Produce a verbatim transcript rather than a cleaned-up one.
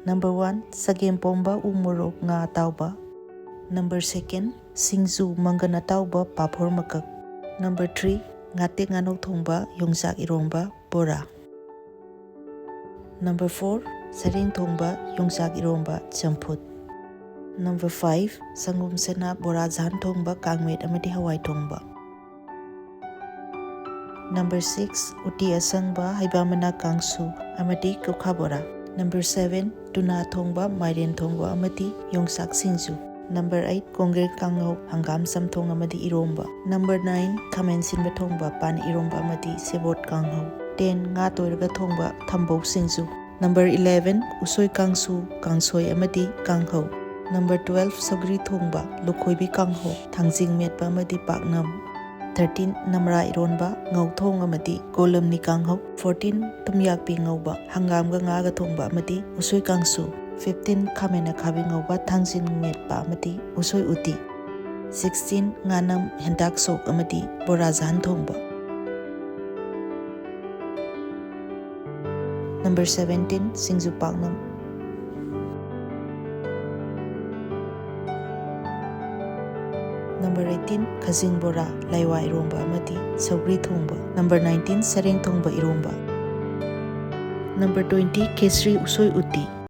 Number one, ꯆꯒꯦꯝ ꯄꯣꯝꯕ ꯎ ꯃꯣꯔꯣꯛ ꯉꯥ ꯑꯇꯥꯎꯕ꯫ Number second, ꯁꯤꯡꯖꯨ ꯃꯪꯒꯟ ꯑꯇꯥꯎꯕ ꯄꯥꯐꯣꯔ ꯃꯀꯛ꯫ Number three, ꯉꯥꯇꯦꯛ ꯉꯥꯅꯧ ꯊꯣꯡꯕ ꯌꯣꯡꯆꯥꯛ ꯏꯔꯣꯝꯕ ꯕꯣꯔꯥ꯫ Number four, ꯁꯔꯦꯡ ꯊꯣꯡꯕ ꯌꯣꯡꯆꯥꯛ ꯏꯔꯣꯝꯕ ꯆꯝꯐꯨꯠ꯫ Number five, ꯁꯪꯒꯣꯝ ꯁꯅꯥ ꯕꯣꯔꯥ ꯖꯥꯟ ꯊꯣꯡꯕ ꯀꯥꯡꯃꯦꯠ ꯑꯃꯗꯤ ꯍꯋꯥꯏ ꯊꯣꯡꯕ꯫ Number six, ꯎꯇꯤ ꯑꯁꯪꯕ ꯍꯩꯕꯥ ꯃꯅꯥ ꯀꯥꯡꯁꯨ ꯑꯃꯗꯤ ꯀꯧꯈꯥ ꯕꯣꯔꯥ꯫ Number seven, ꯇꯨꯅꯥ ꯊꯣꯡꯕ ꯃꯥꯏꯔꯦꯟ ꯊꯣꯡꯕ ꯑꯃꯗꯤ ꯌꯣꯡꯆꯥꯛ ꯁꯤꯡꯖꯨ꯫ Number eight, ꯀꯣꯡꯒ꯭ꯔꯦꯡ ꯀꯥꯡꯉꯧ ꯍꯪꯒꯥꯝ ꯆꯝꯊꯣꯡ ꯑꯃꯗꯤ ꯏꯔꯣꯝꯕ꯫ Number nine, ꯈꯥꯃꯦꯟ ꯁꯤꯟꯕ ꯊꯣꯡꯕ ꯄꯥꯟ ꯏꯔꯣꯝꯕ ꯑꯃꯗꯤ ꯁꯦꯕꯣꯠ ꯀꯥꯡꯍꯧ꯫ Ten, ꯉꯥ ꯇꯣꯏꯔꯒ ꯊꯣꯡꯕ ꯊꯝꯕꯧ ꯁꯤꯡꯖꯨ꯫ Number eleven, ꯎꯁꯣꯏ ꯀꯥꯡꯁꯨ ꯀꯥꯡꯁꯣꯏ ꯑꯃꯗꯤ ꯀꯥꯡꯍꯧ꯫ Number twelve, ꯁꯧꯒ꯭ꯔꯤ ꯊꯣꯡꯕ ꯂꯨꯈꯣꯏꯕꯤ ꯀꯥꯡꯍꯧ ꯊꯥꯡꯖꯤꯡ ꯃꯦꯠꯄ ꯑꯃꯗꯤ ꯄꯥꯛꯅꯝ꯫ Thirteen, ꯅꯝꯔꯥ ꯏꯔꯣꯟꯕ ꯉꯧꯊꯣꯡ ꯑꯃꯗꯤ ꯀꯣꯂꯝꯅꯤ ꯀꯥꯡꯍꯧ꯫ Fourteen, ꯊꯨꯝꯌꯥꯛꯄꯤ ꯉꯧꯕ ꯍꯪꯒꯥꯝꯒ ꯉꯥꯒ ꯊꯣꯡꯕ ꯑꯃꯗꯤ ꯎꯁꯣꯏ ꯀꯥꯡꯁꯨ꯫ Fifteen, ꯈꯥꯃꯦꯟ ꯑꯈꯥꯕꯤ ꯉꯧꯕ ꯊꯥꯡꯖꯤꯡ ꯃꯦꯠꯄ ꯑꯃꯗꯤ ꯎꯁꯣꯏ ꯎꯇꯤ꯫ Sixteen, ꯉꯥꯅꯝ ꯍꯦꯟꯇꯥꯛ ꯁꯣꯛ ꯑꯃꯗꯤ ꯕꯣꯔꯥ ꯖꯥꯟ ꯊꯣꯡꯕ꯫ Number seventeen, ꯁꯤꯡꯖꯨ ꯄꯥꯛꯅꯝ꯫ Number eighteen, ꯈꯖꯤꯡ ꯕꯣꯔꯥ ꯂꯥꯏꯋꯥ ꯏꯔꯣꯝꯕ ꯑꯃꯗꯤ ꯁꯧꯒ꯭ꯔꯤ ꯊꯣꯡꯕ꯫ Number nineteen, ꯁꯔꯦꯡ ꯊꯣꯡꯕ ꯏꯔꯣꯝꯕ꯫ Number twenty, ꯈꯦꯆ꯭ꯔꯤ ꯎꯁꯣꯏ ꯎꯇꯤ꯫